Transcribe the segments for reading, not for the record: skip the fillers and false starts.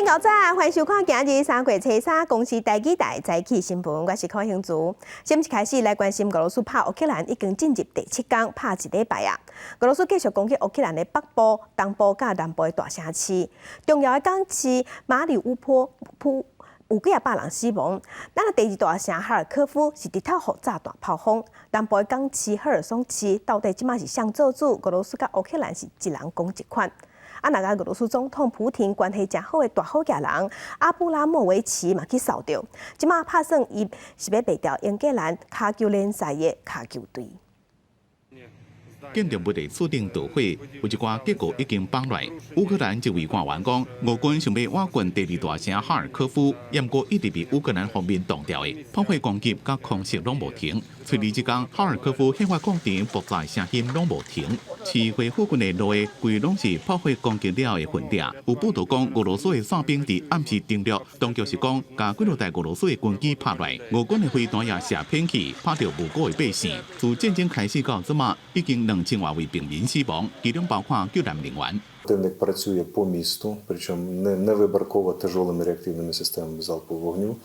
朋友早，歡迎收看今日三月初三公視台語台早起新聞，我是柯興珠。先一開始來關心俄羅斯拍烏克蘭已經進入第七工，拍一禮拜啊。俄羅斯繼續攻擊烏克蘭的北部、東部佮南部的大城市，重要的港市馬里烏波爾有幾仔百人死亡。咱第二大城哈爾科夫是直透予炸彈炮轟，南部的港市赫爾松市到底這馬是誰做主？俄羅斯佮烏克蘭是一人講一款。啊，若佮俄羅斯總統普廷關係誠好的大好額人阿布拉莫維奇嘛去受著，這馬拍算伊是欲賣掉英格蘭跤球聯賽的跤球隊。建築物的厝頂導火，有一寡結構已經崩落。烏克蘭一位官員講，俄軍想欲挖進第二大城哈爾科夫，毋過一直被烏克蘭方面擋掉的，炮火攻擊佮空襲攏無停。初二這工，哈爾科夫憲法廣場爆炸聲音攏無停，市會附近的路的規攏是炮火攻擊了的痕跡。有報道講，俄羅斯的傘兵佇暗時登陸，當局是講，共幾落台俄羅斯的軍機拍落，俄軍的飛彈也射偏去，拍著無辜的百姓。自戰爭開始到這馬，已經2000外位平民死亡，其中包括救難人員。 Противник працює по місту, причому не вибірково тяжелыми реактивними системами залпового вогню,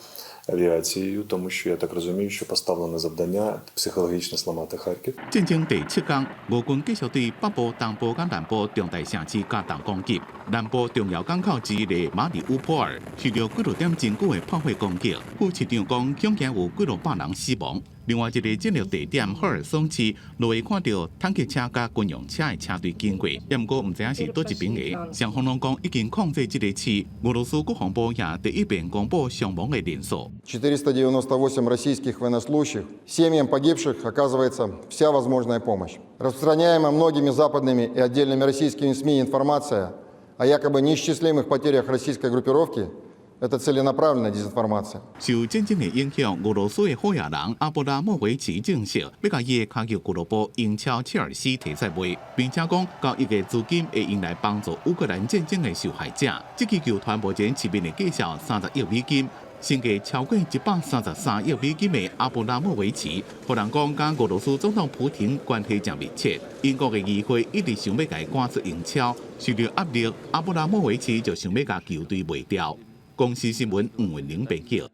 авіацією, тому що я так розумію, що поставлене завдання психологічно зламати Харків. 戰爭第七工，俄軍繼續對北部、東部佮南部重大城市加重攻擊。南部重要港口之一的馬里烏波爾受著幾落點真久的炮火攻擊，副市長講，恐驚有幾落百人死亡。另外一個戰略地點赫爾松市，路會看著坦克車佮軍用車的車隊經過，毋過毋知影是佗一邊的。雙方攏講已經控制這個市。俄羅斯國防部也第一遍公布傷亡的人數。 498 российских военнослужащих. Семьям погибших оказывается вся возможная помощь. Распространяемая многими западными и отдельными российскими СМИ информация о якобы неисчислимых потерях российской группировки – это целенаправленная дезинформация. 受戰爭的影響，俄羅斯的好額人阿布拉莫維奇證實，欲共伊的跤球俱樂部英超切爾西提出賣，並且講交易的資金會用來幫助烏克蘭戰爭的受害者。這支球團目前市面的價數30億美金。身價超過133億美金的阿布拉莫維奇，予人講佮俄羅斯總統普廷關係誠密切。英國的議會一直想欲共伊趕出英超，受著壓力，阿布拉莫維奇就想欲共球隊賣掉。公視新聞吳文玲編輯。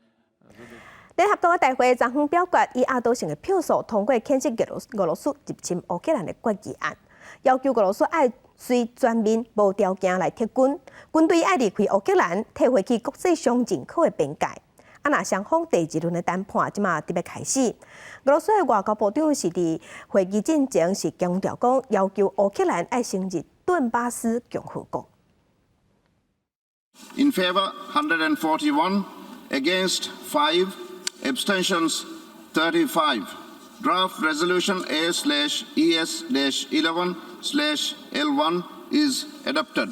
聯合國大會昨昏表決以壓倒性的票數通過譴責俄羅斯入侵烏克蘭的決議案，要求俄羅斯愛隨全面無條件來撤軍，軍隊愛離開烏克蘭，退回去國際上認可的邊界。啊，若雙方第二輪的談判這馬佇欲開始，俄羅斯的外交部長是佇會議進前是強調講，要求烏克蘭愛承認頓巴斯共和國。 In favor 141, against 5, abstentions 35. Draft Resolution A/ES-11/L1 is adopted.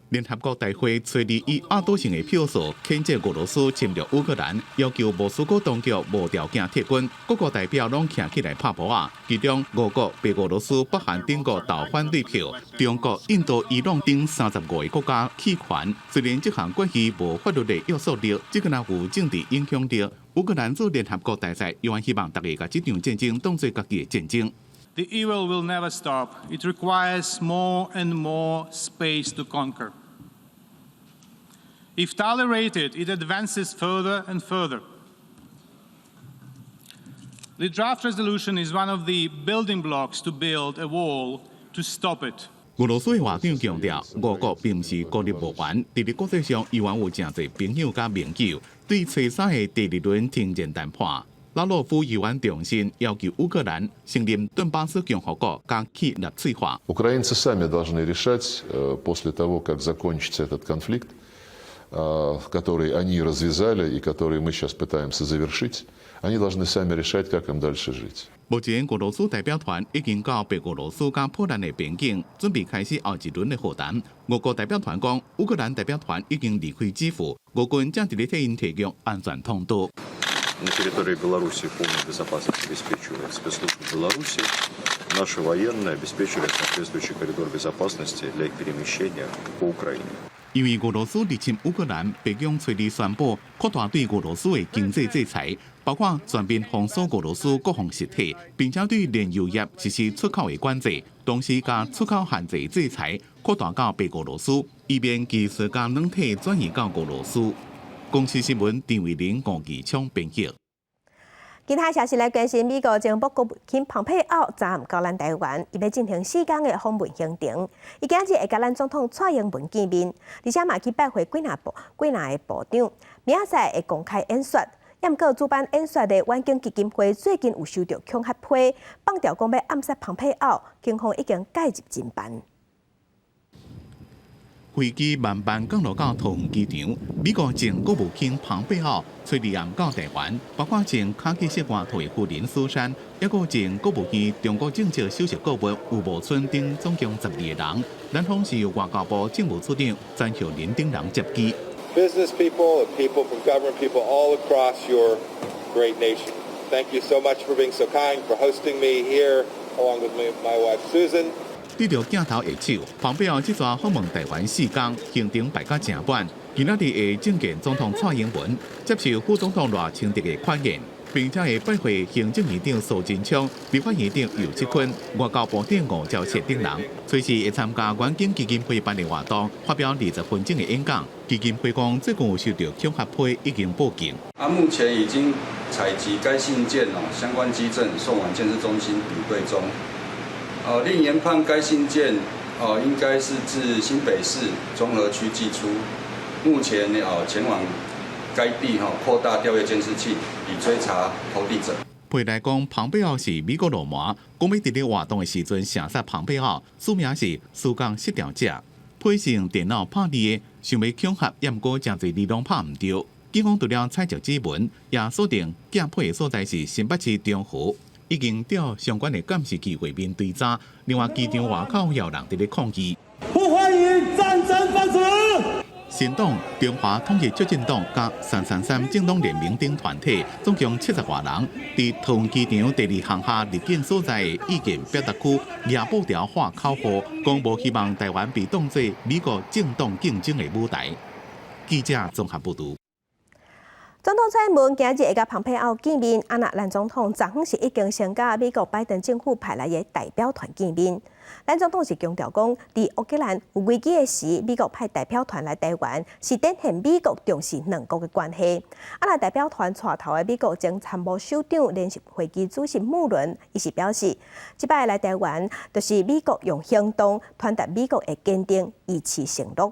聯合國大會初二以壓倒性的票數譴責俄羅斯侵略烏克蘭，要求莫斯科當局無條件撤軍。各國代表攏徛起來拍噗仔，其中俄國、白俄羅斯、北韓等國投反對票，中國、印度、伊朗等35個國家棄權。雖然這項決議無法律的約束力，這個若有政治影響力。烏克蘭駐聯合國大使猶原希望大家共這場戰爭當做家己的戰爭。 The evil will never stop. It requires more and more space to conquer. If tolerated, it advances further and further. The draft resolution is one of the building blocks to build a wall to stop it. 俄羅斯外長強調，俄國並毋是孤立無援，佇咧國際上依然有誠濟朋友佮盟友。對初三的第二輪停戰談判，拉洛夫猶原重申要求烏克蘭承認頓巴斯共和國佮去納粹化。 Украинцы сами должны решать после того, как закончится этот конфликт, который они развязали и который мы сейчас пытаемся завершить, они должны сами решать, как им дальше жить. 目前，俄羅斯代表團已經到白俄羅斯佮波蘭的邊境，準備開始後一輪的和談。俄國代表團講，烏克蘭代表團已經離開基輔，俄軍正佇咧替𪜶提供安全通道。 На территории Беларуси полную безопасность обеспечивает спецслужбы Беларуси. Наши военные обеспечили соответствующий коридор безопасности для их перемещения по Украине. 因為俄羅斯入侵烏克蘭，白宮隨即宣布擴大對俄羅斯的經濟制裁，包括全面封鎖俄羅斯各項實體，並且對煉油業實施出口的管制，同時將出口限制制裁擴大到白俄羅斯，以免技術佮軟體轉移到俄羅斯。公視新聞陳慧玲、吳義昌編譯。其他消息來關心，美國前國務卿蓬佩奧昨暗到咱台灣，伊欲進行4天的訪問行程。伊今日會佮咱總統蔡英文見面，而且嘛去拜會幾若部幾若个部長，明仔載會公開演說。毋過主辦演說的遠景基金會最近有收著恐嚇批，放調講欲暗殺蓬佩奧，警方已經介入偵辦。飛機慢慢降落到桃園機場，美國前國務卿蓬佩奧揣二暗到台灣，包括前卡基式外套的夫人蘇珊，抑閣前國務院中國政策首席顧問吳伯春等總共12個人。咱方是由外交部政務次長詹秀仁等人接機。 Business people and people from government people all across your great nation. Thank you so much for being so kind, for hosting me here along with my wife Susan. 對著鏡頭揮手，蓬佩奧這逝訪問台灣4天，行程排甲誠滿。今仔日會政見總統蔡英文，接受副總統賴清德的款宴，並且會拜會行政院長蘇貞昌、立法院長游錫堃、外交部長吳釗燮等人。隨時會參加遠景基金會辦的活動，發表20分鐘的演講。基金會講，最近有收著恐嚇批，已經報警。啊，目前已經採集該信件哦，相關跡證送往鑑識中心比對中。另研判該信件哦，應該是自新北市中和區寄出，目前哦前往該地哈擴大調閱監視器，以追查投遞者。批內講，蓬佩奧是美國流氓，講欲佇咧活動的時陣射殺蓬佩奧，署名是思覺失調者。批是用電腦拍字的，想欲恐嚇，毋過誠濟字攏拍毋著。警方除了採集指紋，也鎖定寄批的所在是新北市中和。已經調相關的監視器畫面追查，另外機場外口有人佇咧抗議。不歡迎戰爭分子。新黨、中華統一促進黨佮333政黨聯盟等團體，總共70外人，佇桃園機場第二航廈入境所在的意見表達區，舉布條喊口號，講無希望台灣被當做美國政黨競爭的舞台。記者綜合報導。總統蔡英文今日會佮蓬佩奧見面，啊若咱總統昨昏是已經先佮美國拜登政府派來的代表團見面。咱總統是強調講，佇烏克蘭有危機的時，美國派代表團來台灣，是展現美國重視兩國的關係。啊若代表團帶頭的美國前參謀首長聯席會議主席穆倫，伊是表示，這擺來台灣，就是美國用行動傳達美國的堅定，維持承諾。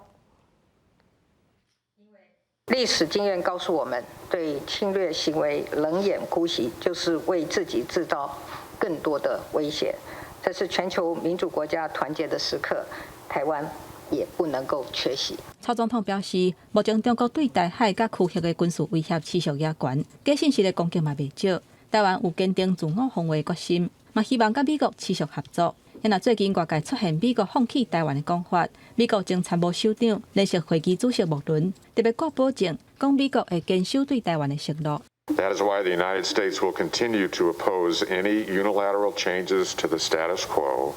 歷史經驗告訴我們，對侵略行為冷眼姑息，就是為自己製造更多的威脅。這是全球民主國家團結的時刻，台灣也不能夠缺席。蔡總統表示，目前中國對台海佮區域的軍事威脅持續加懸，假信息的攻擊嘛袂少。台灣有堅定自我防衛決心，嘛希望佮美國持續合作。因為最近外界出現美國放棄台灣的講法，美國前參謀首長聯席會議主席穆倫特別掛保證，講美國會堅守對台灣的承諾。 That is why the United States will continue to oppose any unilateral changes to the status quo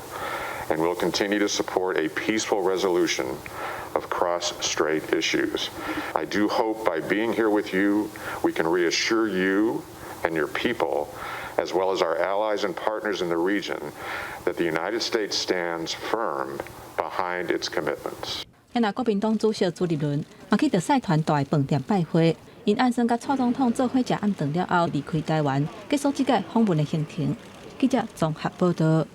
and will continue to support a peaceful resolution of cross-strait issues. I do hope by being here with you, we can reassure you and your people, as well as our allies and partners in the region, that the United States stands firm behind its commitments. 若國民黨主席朱立倫嘛去著曬團大飯店拜會，𪜶按算佮蔡總統做伙食暗頓了後離開台灣，結束這個訪問的行程。記者綜合報道。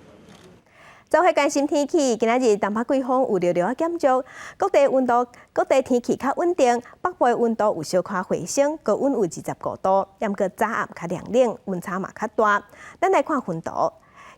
做伙關心天氣，今仔日東北季風有略略仔減弱，各地溫度、各地天氣較穩定，北部溫度有小可回升，高溫有25度，毋過早暗較涼冷，溫差嘛較大。咱來看雲圖。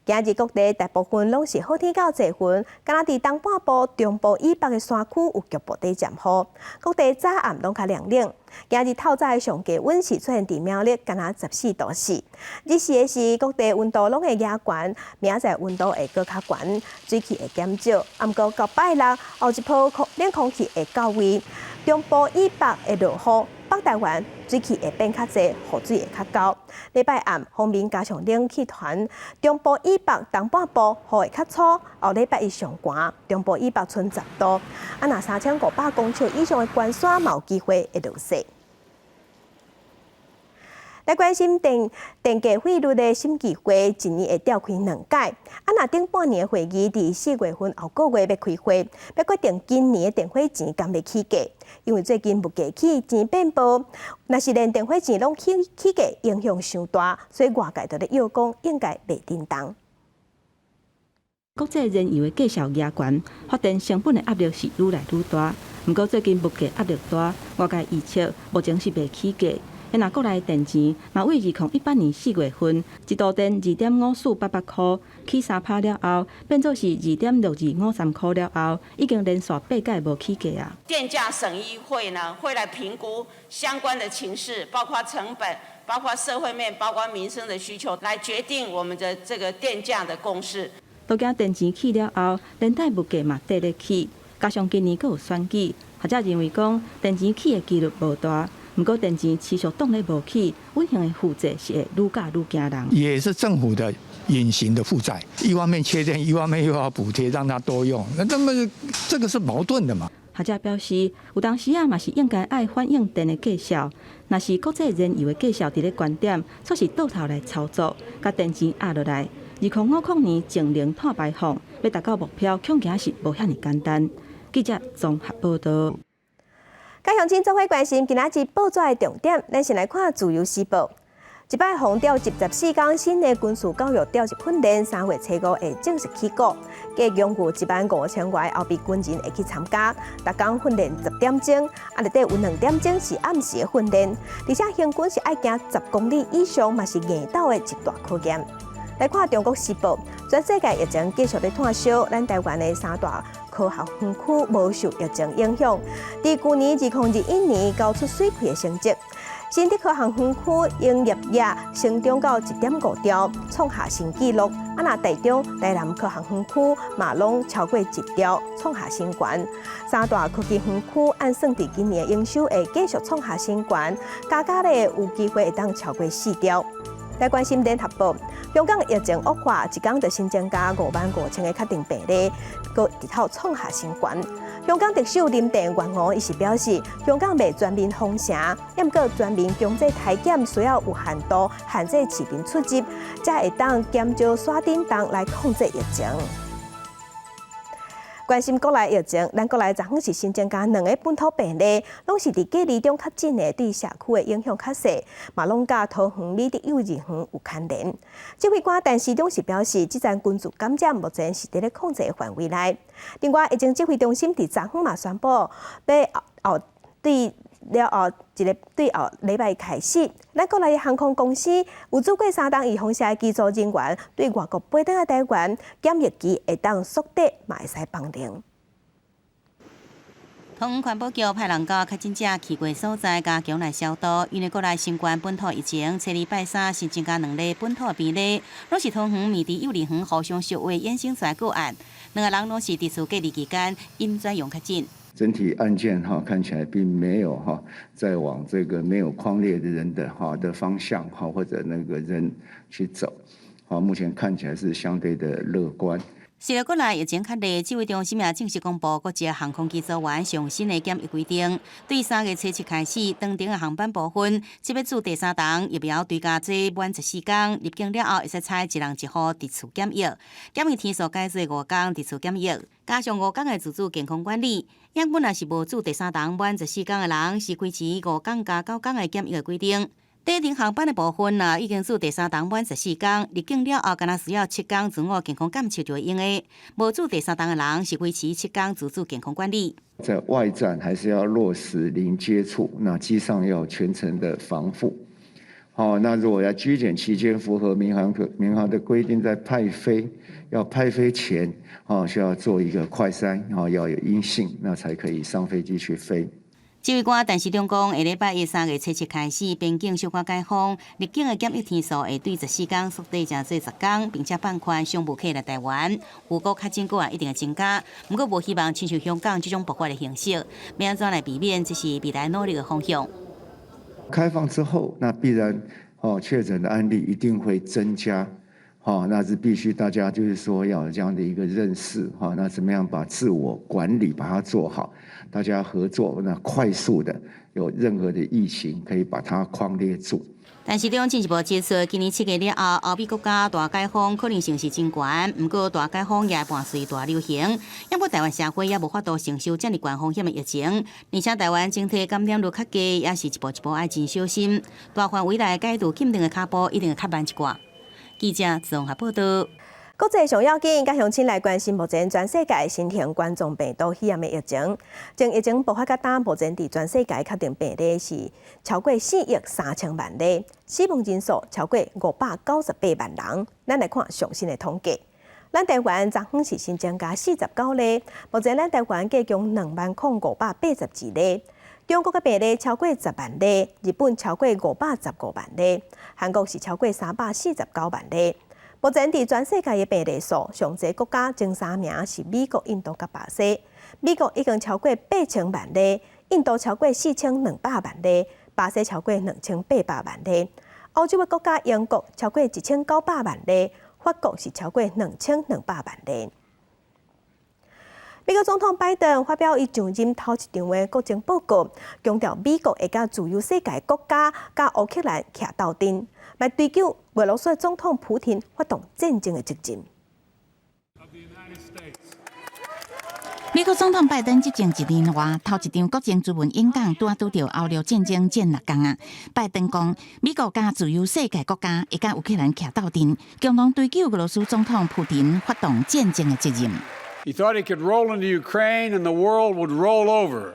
今日各地大部分攏是好天到濟雲，敢若佇東半部、中部以北的山區有局部咧漸雨。各地早暗攏較涼冷。今日透早的上低溫是出現佇苗栗，敢若14度4。日時的時，各地溫度攏會加懸，明仔載溫度會閣較懸，水汽會減少。毋過到拜六後一波冷空氣會到位，中部以北會落雨，北台灣水汽會變較濟，雨水會較厚。禮拜暗鋒面加上冷氣團，中部以北、東半部雨會較粗。後禮拜一上寒，中部以北賰10度。啊，若3500公尺以上的懸山嘛有機會會落雪。來關心電價費率的審議會，一年會召開兩擺。啊，若頂半年的會議佇4月份後個月欲開會，欲決定今年的電火錢敢欲起價。因為最近物價起，錢變薄，若是連電火錢攏起價，影響傷大，所以外界就咧臆講應該袂振動。國際燃油的價數加懸，發電成本的壓力是愈來愈大。毋過最近物價壓力大，外界預測目前是袂起價。若國內電錢嘛，為2018年4月份一度電2.5488箍起3趴了後，變做是2.6253箍了後，已經連續八屆無起價啊。電價審議會呢，會來評估相關的情勢，包括成本、包括社會面、包括民生的需求，來決定我們的這個電價的公式。都驚電錢起了後，連帶物價嘛綴咧起，加上今年閣有選舉，學者認為講電錢起的機率無大。毋過電錢持續擋咧無起，隱形的負債是會愈加愈驚人。也是政府的隱形的負債，一方面缺電，一方面又要補貼，讓他多用，那麼這個是矛盾的嘛？學者表示，有當時啊嘛是應該愛反映電的價數，若是國際燃油的價數佇咧懸點，煞是倒頭來操作，共電錢壓落來。2050年淨零碳排放，欲達到目標，恐驚是無遐爾簡單。記者綜合報導。佮鄉親做伙關心今仔日報紙的重點，咱先來看《自由時報》。這擺予調集14工新的軍事教育調集訓練，3月初5會正式起鼓，計共有1萬5000外後備軍人會去參加。逐工訓練10點鐘，啊，內底有2點鐘是暗時的訓練，而且行軍是愛行10公里以上，嘛是硬鬥的一大考驗。來看《中國時報》，全世界疫情繼續咧炭燒，咱台灣的三大科學園區無受疫情影響。佇舊年2021年交出媠氣的成績，新竹科學園區營業額成長到1.5兆，創下新紀錄。啊，若台中、台南科學園區嘛攏超過1兆，創下新高。三大科技園區按算佇今年營收會繼續創下新高，加加咧有機會會當超過4兆。來關心聯合報，香港疫情惡化，一工就新增加5萬5千个確診病例，閣直頭創下新高。香港特首林鄭月娥伊是表示，香港袂全面封城，毋過全面強制篩檢需要有限度限制市民出入，才會當減少徙振動來控制疫情。關心國內疫情，咱國內昨昏是新增加兩个本土病例，攏是佇隔離中確診的，對社區的影響較細，嘛攏佮桃園美德幼兒園有牽連。指揮官陳時中是表示，這層群聚感染目前是佇咧控制範圍內。另外，疫情指揮中心佇昨昏嘛宣布，欲後對了後一个對後禮拜開始，咱國內的航空公司有做過三冬預防射的機組人員對外國飛轉來台灣檢疫期會當縮短，嘛會使放靈。桃園環保局派人到確診者去過所在加強來消毒，因為國內新冠本土疫情，初二拜三新增加兩例本土病例，攏是桃園美德幼兒園互相相話衍生出來個案，兩个人攏是佇厝隔離期間陰轉陽確診。整體案件哈看起來並沒有哈在往這個沒有匡列的人的哈的方向哈或者那個人去走，好，目前看起來是相對的樂觀。隨著國內疫情較厲，指揮中心也正式公布國際航空機組員上新的檢疫規定。對3月初7開始，長程的航班部分，這欲注第三針疫苗追加劑滿14工，入境了後會使採一人一戶佇厝檢疫，檢疫天數改做5工佇厝檢疫，加上5工的自主健康管理。原本若是無注第三針滿十四工的人，是維持5工加9工的檢疫的規定。短程航班的部分，若已經注第三針滿十四工，入境了後，敢若需要7工自我健康監測就會用的。無注第三針的人是維持七工自主健康管理。在外站還是要落實零接觸，那機上要全程的防護。好，那如果要居檢期間符合民航的規定，在派飛要派飛前，哦需要做一個快篩，哦要有陰性，那才可以上飛機去飛。指揮官陳時中講，下禮拜一3月初7開始，邊境小可解封，入境的檢疫天數會對14工縮短成做10工，並且放寬商務客來台灣。有國確診個案一定會增加，毋過無希望親像香港這種爆發的形式，欲按怎來避免，這是未來努力的方向。開放之後，那必然哦確診的案例一定會增加，好，那是必須大家就是說要有這樣的一個認識，哈，那怎麼樣把自我管理把它做好，大家合作，那快速的有任何的疫情可以把它匡列住。但是中進一步指出，今年7月了後，歐美國家大解封可能性是真懸，毋過大解封也會伴隨大流行。毋過台灣社會也無法度承受遮爾懸風險的疫情，而且台灣整體感染率較低，也是一步一步愛真小心。大範圍內解除禁令的跤步一定會較慢一寡。記者綜合報道。國際上要緊，佮鄉親來關心目前全世界新型冠狀病毒肺炎的疫情。從疫情爆發到今，目前佇全世界確定病例是超過4億3千萬例，死亡人數超過598萬人。咱來看上新的統計，咱台灣昨昏是新增加49例，目前咱台灣計共20,582例。中國的病例超過10萬例，日本超過515萬例，韓國是超過349萬例。目前佇全世界的病例數，上濟國家前三名是美國、印度佮巴西。美國已經超過8000萬例，印度超過4200萬例，巴西超過2800萬例。歐洲的國家英國超過1900萬例，法國是超過2200萬例。美國總統拜登發表伊上任頭一場的國情報告，強調美國會佮自由世界國家佮烏克蘭徛鬥陣，來追究俄羅斯總統普廷發動戰爭的責任。美國總統拜登執政一年外，頭一場國情諮文演講，拄仔拄著歐陸戰爭戰6工啊！拜登講，美國佮自由世界國家會佮烏克蘭徛鬥陣，共同追究俄羅斯總統普廷發動戰爭的責任。 He thought he could roll into Ukraine and the world would roll over.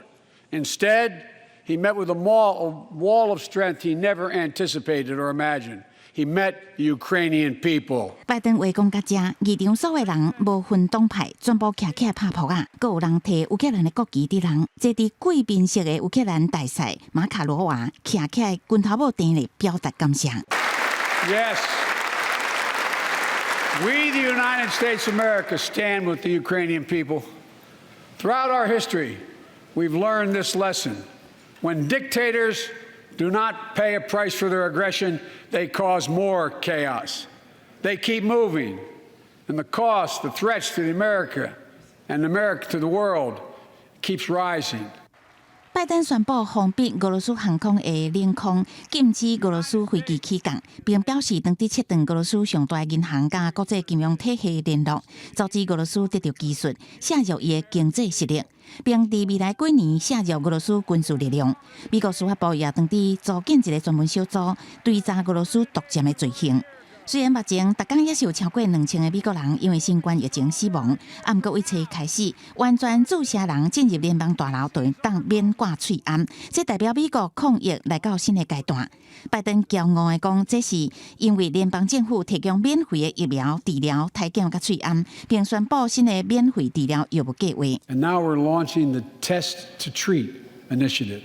Instead, he met with a wall of strength he never anticipated or imagined. He met the Ukrainian people. 拜登話講到遮，議場所有人無分黨派，全部徛起來拍噗仔，閣有人提烏克蘭的國旗佇人，坐佇貴賓席的烏克蘭大使馬卡羅娃徛起來，拳頭拇踮咧表達感謝。 Yes. We, the United States of America, stand with the Ukrainian people. Throughout our history, we've learned this lesson. When dictators do not pay a price for their aggression, they cause more chaos. They keep moving, and the cost, the threats to the America and America to the world keeps rising. 拜登宣布封閉俄羅斯航空的領空，禁止俄羅斯飛機起降，並表示當佇切斷俄羅斯上大銀行佮國際金融體系聯絡，阻止俄羅斯得著技術，削弱伊的經濟實力，並佇未來幾年削弱俄羅斯軍事力量。美國司法部也當佇組建一個專門小組，追查俄羅斯獨佔的罪行。雖然目前逐工猶是有超過2000個美國人因為新冠疫情死亡，啊，毋過對初一開始完全注射人進入聯邦大樓就會當免掛喙罨，這代表美國抗疫來到新的階段。拜登驕傲的講，這是因為聯邦政府提供免費的疫苗治療、篩檢佮喙罨，並宣布新的免費治療藥物計劃。 And now we're launching the Test to Treat initiative.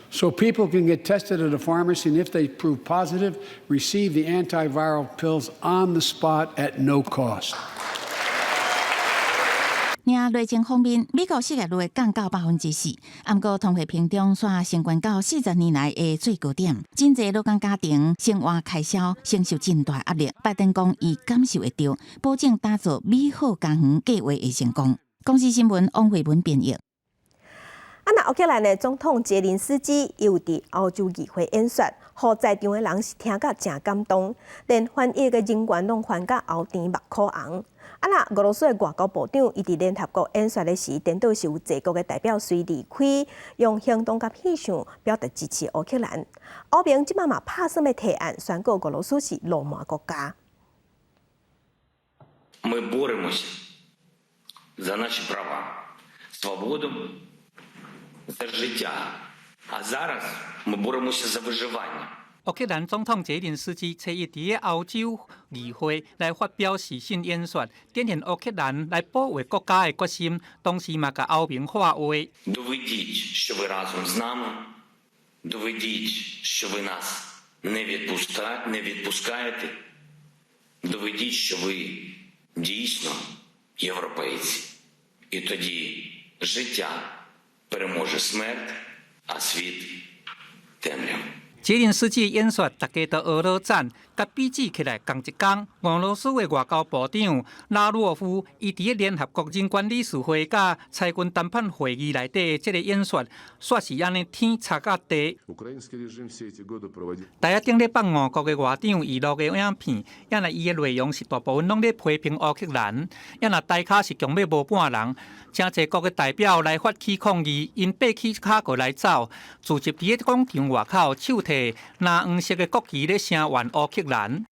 So people can get tested at a pharmacy, and if they prove positive, receive the antiviral pills on the spot at no cost. 爾疫情方面，美國失業率降到4%，毋過通貨膨脹煞升懸到40年來的最高點，真濟勞工家庭生活開銷承受真大壓力。拜登講，伊感受會著，保證打造美好家園計劃會成功。公視新聞王慧文編譯。啊，若烏克蘭的總統澤連斯基有佇歐洲議會演說，予在場的人是聽甲誠感動，連翻譯的人員攏翻甲喉甜目眶紅。啊，若俄羅斯的外交部長伊佇聯合國演說的時，顛倒是有濟國的代表隨離開，用行動佮翕相表達支持烏克蘭。歐盟這擺嘛拍算欲提案宣告俄羅斯是流氓國家。 Ми боремося за наші права, свободу, за життя. А зараз ми боремося за виживання. 烏克蘭總統澤連斯基初一佇個歐洲議會來發表視訊演說，展現烏克蘭來保衛國家的決心，同時嘛共歐盟喊話。 Доведіть, що ви разом з нами. Доведіть, що ви нас не відпускаєте. Доведіть, що ви дійсно європейці. І тоді життя переможе смерть, а світ темряву. 澤連斯基演說，大家都呵咾讚，共比試起來仝一工。俄羅斯的外交部長拉夫羅夫，伊佇咧聯合國人權理事會佮裁軍談判會議內底這个演說，煞是按呢天擦佮地。台仔頂咧放俄國的外長娛樂的影片，也若伊的內容是大部分攏咧批評烏克蘭，也若台跤是強欲無半人。誠濟國的代表來發起抗議，𪜶爬起跤過來走，聚集佇咧廣場外口，手提藍黃色的國旗咧聲援烏克蘭。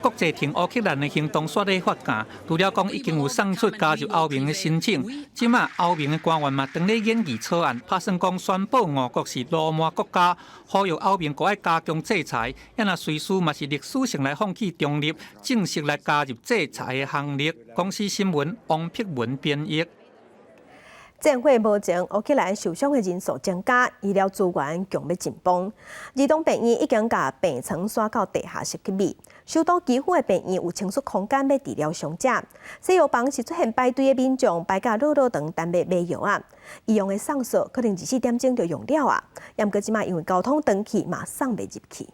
國際挺烏克蘭的行動煞咧發酵，除了講已經有送出加入歐盟的申請，這馬歐盟的官員嘛當咧研議草案，拍算講宣布俄國是鱸鰻國家，呼籲歐盟閣愛加強制裁，也若隨時嘛是歷史性來放棄中立，正式來加入制裁的行列。公視新聞王碧文編譯。戰火無停，烏克蘭受傷的人數增加，醫療資源強欲緊繃。兒童病院已經共病床徙到地下室去覓，首都基輔的病院有清出空間欲治療傷者。西藥房是出現排隊的民眾排甲落落長，等欲買藥仔。醫用的送素可能24點鐘就用了啊，毋過這馬因為交通斷去，嘛送袂入去。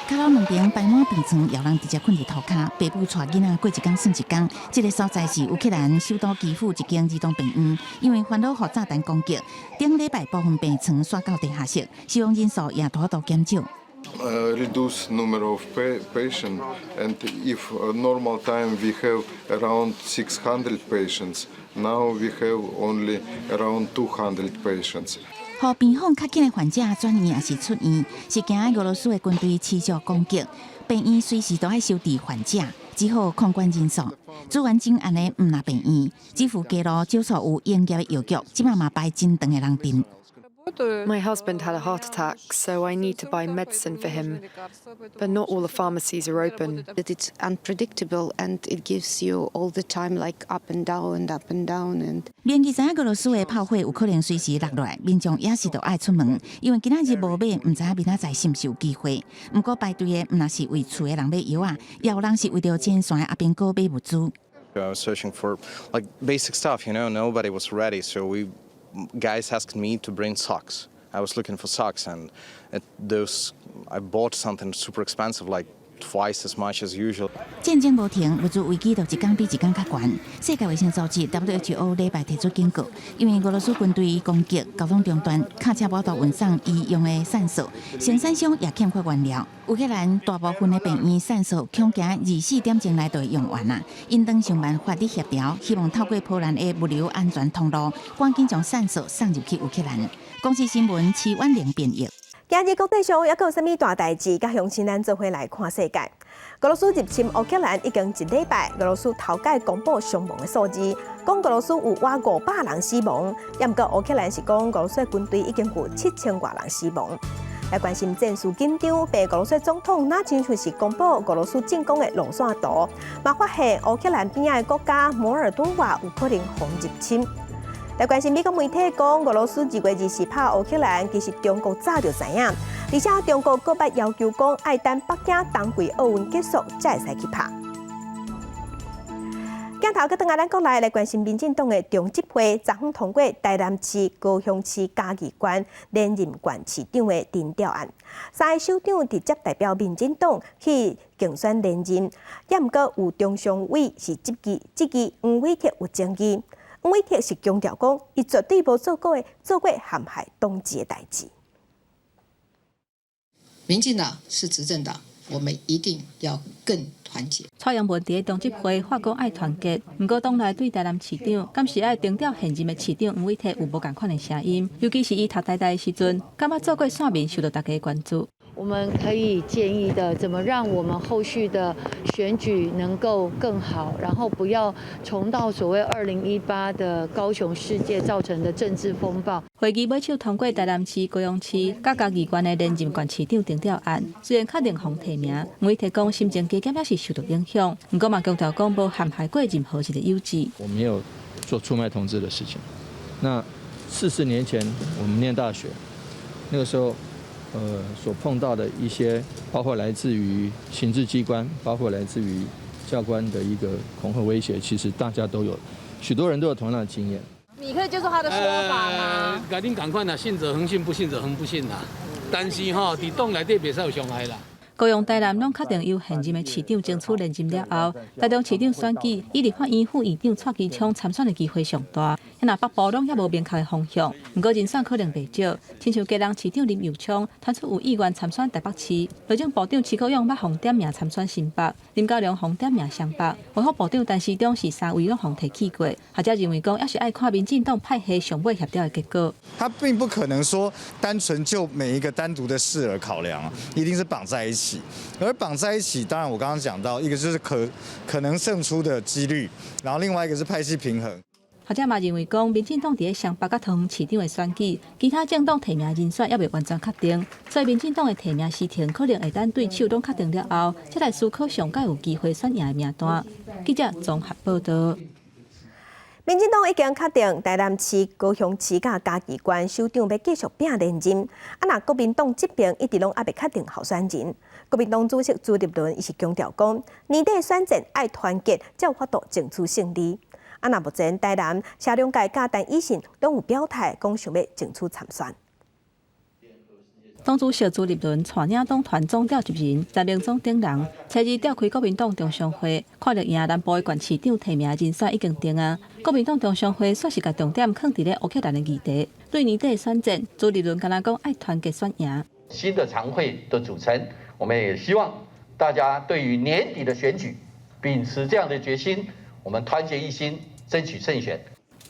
跤樓兩邊排滿病床，有人直接睏佇塗跤，爸母帶囡仔過一工算一工。這个所在是烏克蘭首都基輔一間兒童病院，因為煩惱予炸彈攻擊，頂禮拜部分病床徙到地下室，死亡人數也大幅度減少。 Reduce number of patient, and if normal time we have around 600 patients, now we have only around 200 patients. 予病房較緊的患者轉院抑是出院，是驚俄羅斯的軍隊持續攻擊，病院隨時都愛收治患者，只好控管人數。資源緊絀的毋但病院，基輔街路少數有營業的藥局，這馬嘛排真長的人陣。 My husband had a heart attack, so I need to buy medicine for him. But not all the pharmacies are open. It's unpredictable and it gives you all the time like up and down and up and down and. 明記知影俄羅斯的炮火有可能隨時落來，民眾也是著愛出門，因為今仔日無買，毋知影明仔載是毋是有機會。毋過排隊的毋但是為厝的人買藥仔，也有人是為著前線的阿兵哥買物資。 I was searching for like basic stuff, Nobody was ready, so we guys asked me to bring socks. I was looking for socks, and those I bought something super expensive, like twice as much as usual. 戰爭無停，物資危機就一工比一工較懸。世界衛生組織 WHO 禮拜提出警告，因為俄羅斯軍隊攻擊交通中斷，卡車無法度運送醫用的散素，生產商也欠缺原料。烏克蘭大部分的病院散素恐驚24點鐘內就會用完啊！𪜶當想辦法佇協調，希望透過波蘭的物流安全通路，趕緊將散素送入去烏克蘭。公視新聞徐婉玲編譯。今日國際上猶閣有啥物大代誌？佮鄉親咱做伙來看世界。俄羅斯入侵烏克蘭已經一禮拜，俄羅斯頭擺公布傷亡的數字，講俄羅斯有倚500人死亡，也毋過烏克蘭是講俄羅斯的軍隊已經有7000外人死亡。來關心戰事緊張，白俄羅斯總統若親像是公布俄羅斯進攻的路線圖，嘛發現烏克蘭邊仔的國家摩爾多瓦有可能予入侵。來關心美國媒體講，俄羅斯2月24拍烏克蘭，其實中國早就知影，而且中國閣捌要求講，愛等北京冬季奧運結束才會使去拍。鏡頭閣轉來咱國內來關心民進黨的中執會，昨昏通過台南市、高雄市、嘉義縣連任縣市長的盡調案，三个首長直接代表民進黨去競選連任，也毋過有中常委是質疑，質疑黃偉哲有爭議。黃偉哲是強調講，伊絕對無做過陷害黨籍的代誌。民進黨是執政黨，我們一定要更團結。蔡英文佇中執會發講愛團結，毋過黨內對台南市長，敢是愛徵調現任的市長黃偉哲有無仝款的聲音，尤其是伊讀台大的時陣，敢捌做過線民受到大家的關注。我們可以建議的，怎麼讓我們後續的選舉能夠更好，然後不要重蹈所謂2018的高雄事件造成的政治風暴。會議尾手通過台南市、高雄市、佮嘉義縣的連任縣市長徵調案，雖然確定予提名，黃偉哲講心情加減也是受到影響，毋過嘛強調講無陷害過任何一個友志。我沒有做出賣同志的事情。那40年前我們念大學，那個時候，所碰到的一些，包括來自於行政機關，包括來自於教官的一個恐嚇威脅，其實大家都有，許多人都有同樣的經驗。你可以接受他的說法嗎？共恁仝款啦，信者恆信，不信者恆不信啦。但是吼，佇黨內底袂使有傷害啦。高雄、台南攏確定由現任的市長爭取連任了後，台中市長選舉以立法院副院長蔡其昌參選的機會上大。若北部攏猶無明確的方向，毋過人選可能袂少。親像基隆市長林右昌傳出有意願參選台北市，內政部長徐國勇捌予點名參選新北，林佳龍予點名雙北。衛福部長陳時中是三位攏予提去過，學者認為講，猶是愛看民進黨派系上尾協調的結果。他並不可能說單純就每一個單獨的事而考量，一定是綁在一起。而綁在一起，當然我剛剛講到，一個就是可能勝出的幾率，然後另外一個是派系平衡。學者嘛認為講，民進黨佇咧雙北佮桃園市長的選舉，其他政黨提名人選猶未完全確定，所以民進黨的提名時程可能會等對手攏確定了後，才來思考上蓋有機會選贏的名單。記者綜合報道。民進黨已經確定台南市、高雄市佮嘉義縣首長欲繼續拚連任，啊若國民黨這邊一直攏猶未確定候選人。國民黨主席朱立倫伊是強調講，年底選戰愛團結，才有法度爭取勝利。啊若目前台南謝龍介佮陳以信攏有表態，講想欲爭取參選。黨主席朱立倫帶領黨團總召集人陳明忠等人，初二召開國民黨中常會，看著贏南部的縣市長提名人選已經定啊。國民黨中常會煞是共重點囥佇咧烏克蘭的議題。對年底選戰，朱立倫敢若講愛團結選贏。新的常會的組成，我們也希望大家對於年底的選舉，秉持這樣的決心，我們團結一心，爭取勝選。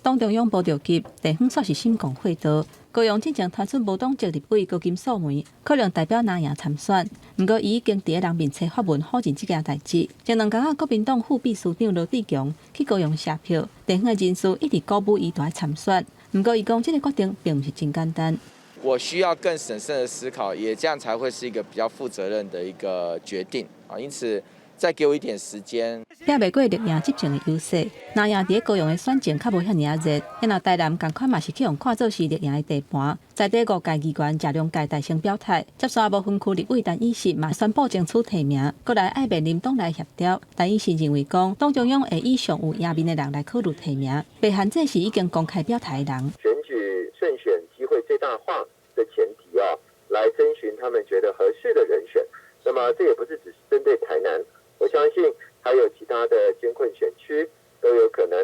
黨中央無著急，地方煞是心廣血多。高雄進前傳出無黨籍立委高金素梅可能代表藍營參選，毋過伊已經佇咧人面冊發文否認這件代誌。前兩工仔國民黨副秘書長羅智強去高雄謝票，地方的人士一直鼓舞伊蹛參選，毋過伊講這個決定並毋是真簡單。我需要更審慎的思考，也這樣才會是一個比較負責任的一個決定啊。因此，再給我一點時間。拚袂過綠營執政的優勢，藍營佇咧高雄的選情較無遐爾仔熱，若台南仝款嘛是去予看做是綠營的地盤。在地五屆議員謝龍介大聲表態，接續無分區立委陳以信嘛宣布爭取提名，閣來愛面臨黨內協調。陳以信認為講，黨中央會以上有贏面的人來考慮提名，袂限制是已經公開表態的人。選舉勝選機會最大化的前提啊，來徵詢他們覺得合適的人選。那麼這也不是只是針對台南，我相信還有其他的艱困選區都有可能。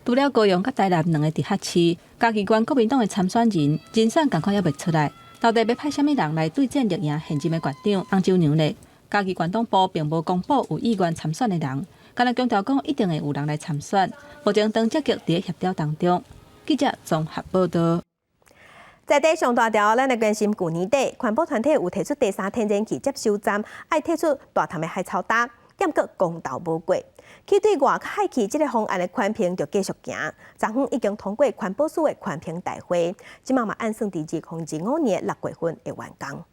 除了高雄佮台南兩個直轄市，嘉義縣國民黨的參選人人選仝款猶未出來，到底欲派啥物人來對戰綠營現任的縣長洪秀娘呢？嘉義縣黨部並無公布有意願參選的人，干焦強調講一定會有人來參選。目前正積極佇咧協調當中。記者綜合報道。在地上大條，咱來關心舊年底，環保團體有提出第三天然氣接收站，愛退出大潭的海草礁，毋過公投無過。去對外海氣這个方案的環評就繼續行，昨昏已經通過環保署的環評大會，這馬嘛按算佇2025年6月份會完工。